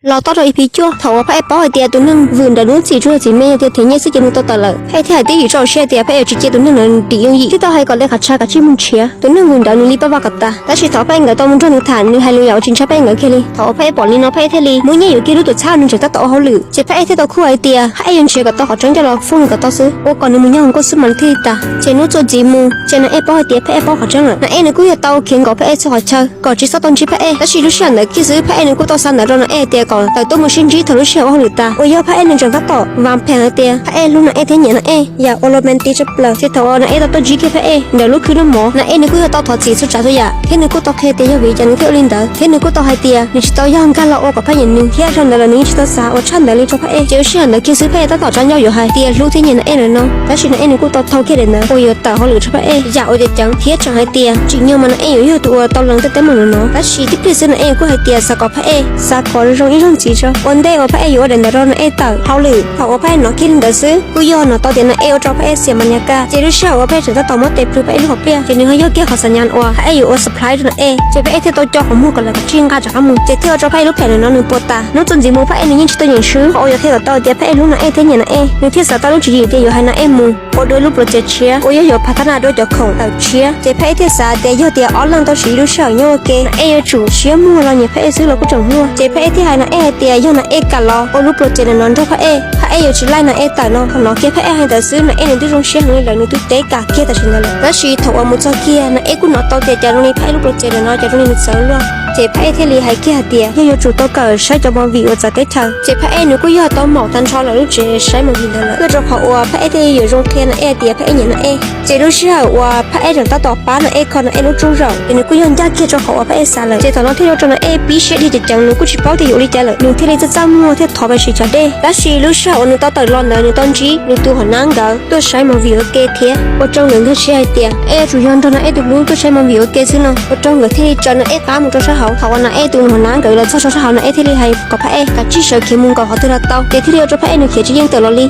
Los txog rau E P cuaj, thaum uas Phaj Ej paub hais tias tus neeg vwm ntawd nws txim tsuas yog txiv me yog tias them nyiaj xwb ces nws tau tawm lawm. Phaj Ej thiaj hais twb ywm tso siab tias Phaj Ej yuav tsis cia tus neeg ntawd dim yooj yim, thiaj tau hais kom Lis Qhas Tsha kav tsij mus nrhiav tus neeg vwm ntawd nws li paj vaj kom tas. Tab sis thaum Phaj Ej nkawd tau mus nrog nws tham, nws hais lus yam uas tsis ntshai Phaj Ej nkawd kiag li. Thaum uas Phaj Ej pom li no, Phaj Ej thiaj li muab nyiaj yuav kiag lub tuam txhab nws tseem tab tom ua hauj lwm, ces Phaj Ej thiaj tau khuj hais tias Phaj Ej yuav nrhiav kom tau qhov tseeb coj los fooj nws kom tau xwb, ua kom nws mus nyob hauv nkauj xwb mas nws thiaj li tas. Ces hnub txuas ntxiv mus ces Na Ej paub hais tias Phaj Ej paub qhov tseeb lawm, Na Ej nws kuj yog tau khiav nkaus Phaj Ej txhua qhov chaw kom tsis txhob tau ntsib Phaj Ej. Tab sis lub sij hawm ntawd kiag xwb Phaj Ej nws kuj tau xa ntawv rau Na Ej tias kom tawm tuaj mus sib ntsib thaum lub sij hawm ua hauj lwm tas, uas yog Phaj Ej nws tseem tab tom vam phem hais tias Phaj Ej hlub Na Ej thiab nyiam Na Ej yam ua los me nti tshaj plaws. Ces thaum uas Na Ej tau tuaj ntsib kiag Phaj Ej ntawm lub khw noj mov, Na Ej nws kuj yog tau thov txim txhua tsav txhua yam, thiab nws kuj tau qhia tias yog vim li cas nws thiaj ua li ntawd, thiab nws kuj tau hais tias nws tsis tau yog nkag los ua kom Phaj Ej nyiam nws, thiab dhau ntawd los nws yeej tsis tau xav ua tshaj ntawd li rau Phaj Ej. Ces lub sij hawm ntawd kiag xwb Phaj Ej tab tom tsa ncauj yuav hais tias hlub thiab nyiam Na Ej lawm no, tab sis Na Ej nws kuj tau thau kiag daim ntawv uas yuav tawm hauj lwm rau Phaj Ej yam uas cov ceev, thiab tseem hais tias tsim nyog mas Na Ej yuav yog tus uas tau lees tej teeb meem no no. Tab sis tib pliag xwb Na Ej kuj hais tias xav kom Phaj Ej xav kom zoo ib zaug ntxiv tso, ua ntej uas Phaj Ej yuav ua daim ntawv rau Na Ej tawm hauj lwm. Thaum uas Phaj Ej hnov kiag li ntawd xwb, kuj yog hnov tau tias Na Ej ua rau Phaj Ej xiam mas nias kaj. Ces lub sij hawm uas Phaj Ej tseem tab tom muab tes plhws Phaj Ej lub hauv pliaj, ces nws ho yog kiag qhov xav nyas uas Phaj Ej yuav ua surprise rau Na Ej, ces Phaj Ej thiaj tau co qhov muag kom lawv kav tsij nqa rov qab mus, ces thiaj ua rau Phaj Ej lub plan no nws puas tas. Hnub txuas ntxiv mus Phaj Ej nws yeej tsis tau yeem swb qhov uas yuav qhia kom tau tias Phaj Ej hlub Na Ej thiab nyiam Na Ej, nws thiaj xav tau lub tswv yim tias yuav hais Na Ej mus ua dua lub project tshiab uas yog yuav phav thab na dua cov khoom tawm tshiab. Ces Phaj Ej thiaj xav tias yog tias ob leeg tau siv ib lub sij hawm nyob ua ke, Na Ej yuav tsum siab muag los nyiam Phaj Ej xwb los kuj tseem muaj. Ces Phaj Ej thiaj hais Na Ej hais tias yog Na Ej kam los ua lub project no nrog Phaj Ej, Phaj Ej yuav tsis laij Na Ej tawm no. Thaum hnov kiag Phaj Ej hais ntawd xwb Na Ej nws twb zoo siab heev li lawm, nws twb teb kam kiag tam sim ntawd lawm. Tab sis thaum uas mus txog kiag Na Ej kuj hnov tau tias cas zoo li Phaj Ej lub project no cas zoo li nws txawv luaj. Ces Phaj Ej thiaj li hais kiag hais tias yog yuav tsum tau kawm saib cov movie uas txawv teb chaws. Ces Phaj Ej nws kuj yog tau maum tag nrho lawm lub tsev saib movie ntawd lawm, ua rau qhov uas Phaj Ej thiaj yuav zoo qhia Na Ej tias Phaj Ej nyiam Na Ej. Ces lub sij hawm uas Phaj Ej tseem tab tom pab Na Ej kho Na Ej lub tswb zaum, ces nws kuj yog ncaj kiag rau qhov uas Phaj Ej xav lawm. Ces thaum no thiaj ua rau Na Ej pib siab dhia ceev ceev, nws kuj tsis paub tias yuav ua li cas lawm, nws thiaj li txaj txaj muag thiaj thov pes sim chav dej. Tab sis lub sij hawm uas nws tau tawm los ntawd nws tau ntsib nws tus hom nab nkawd tuaj saib movie ua ke thiab ua rau nkawd nkag siab hais tias Ej yuav tsum yog nrog Na Ej tus hlub tuaj saib movie ua ke xwb no, ua rau nkawd thiaj li tsaws Na Ej qab mus rau sab hauv. Thaum uas Na Ej tus hom nab nkawd los txog rau sab hauv, Na Ej thiaj li hais kom Phaj Ej kav tsij sawv khiav mus nkaum qhov twg los tau, ces thiaj li ua rau Phaj Ej nws khiav tsis yeej tawm los li.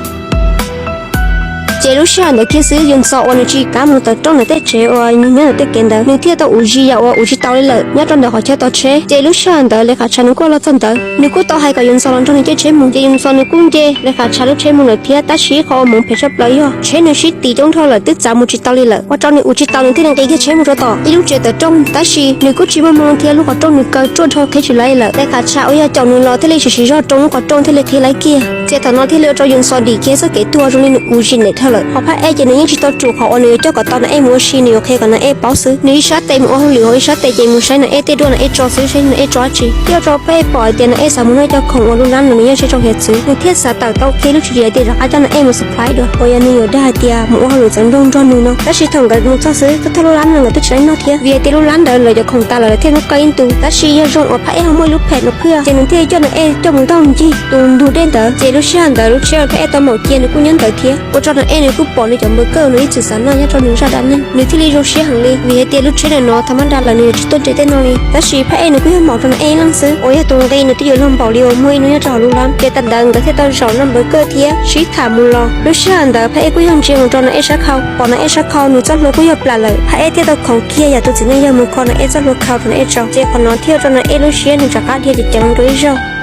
Ces lub sij hawm ntawd kiag xwb Yus Ntxos uas nws tsis kam mus tom rooj ntawm tej tsev uas nyob ntawm tej kev ntawd, nws thiaj tau uv zis yam uas uv tsis tau li lawm nyob rau ntawm qhov chaw tos tsheb. Ces lub sij hawm ntawd Lis Qhas Tsha nws kuj los txog ntawd, nws kuj tau hais kom Yus Ntxos los nrog nws caij tsheb mus. Ces Yus Ntxos nws kuj nce Lis Qhas Tsha lub tsheb mus lawm thiab, tab sis ib qho uas moov phem tshaj plaws yog tsheb nws sib tiv coob dhau lawm twb txav mus tsis tau li lawm, ua rau nws uv tsis tau, nws thiaj li nqis kiag tsheb mus rau tom ib lub tsev tawm rooj. Tab sis nws kuj tsis muaj hmoo thiab, lub qhov rooj nws kaw ruaj dhau qhib tsis laib lawm. Lis Qhas Tsha uas yog caum nws los thiaj li sim siv zog roo, qhov rooj thiaj li qhib laib kiag. Ces thaum no thiaj li ua rau Yus Ntxos dim kiag txoj kev tuag zoo li nws uv zis nim dhau lawm. Ho Phaj Ej ces nws yeej tsis tau ruam qhov uas nws yuav coj kom tau Na Ej mus ua si, nws yuav qhia kom Na Ej paub xwb. Nws ib sab tes mus ua hauj lwm, ho ib sab tes ces mus saib Na Ej tej duab, Na Ej tso xwb, saib Na Ej tso dab tsi. Thiaj ua rau Phaj Ej pom hais tias Na Ej xav mus noj cov khoom uas lub lab no nws yeej siab tso hiav txwv, nws thiaj xav tawm tau qhia lub tswv yim tias rov qab coj Na Ej mus surprise dua, uas yog nws yuav dag hais tias mus ua hauj lwm txawv nroog nrog nws no. Tab sis thaum nkawd mus txog xwb, thawj thawj lub lab no nkawd twb tsis laib noj thiab, vim hais tias lub lab ntawd lawv cov khoom tas lawm, lawv thiaj muab kaw ib ntu. Tab sis yog zoo uas Phaj Ej ho muaj ib lub phem no phwj, ces nws thiaj coj Na Ej coj mus ntaus ncig tus ntug dej ntawd. Ces lub sij hawm ntawd lub tsheb uas Phaj Ej tau maum cia nws kuj nyob ntawd thiab, ua rau Na Ej nws kuj pom nws cov npawg kauj nws ib txwm xav noj nyob rau nws zaj dab neeg, nws thiaj li zoo siab heev li. Vim hais tias lub tsheb ntawm no thaum mab nra lawm nws yuav tsis tuaj nrhiav tej no li. Tab sis Phaj Ej nws kuj yog maum rau Na Ej ib leeg xwb, uas yog tus nqi nws twb yuav luag npaum li uas muaj ib hnub nyob rau hauv lub lab. Ces tas ntawd nkawd thiaj tau zaum noj npawg kauj thiab sib tham mus los. Lub sij hawm ntawd Phaj Ej kuj yog ntsia mus rau Na Ej sab khau, pom Na Ej sab khau nws txoj hlua kuj yog plam lawm. Phaj Ej thiaj tau khoov kiag yam tus txiv neej yog mus kho Na Ej txoj hlua khau rau Na Ej tso. Ces qhov no thiaj ua rau Na Ej lub siab nws rov qab dhia ceev ceev dua ib zaug.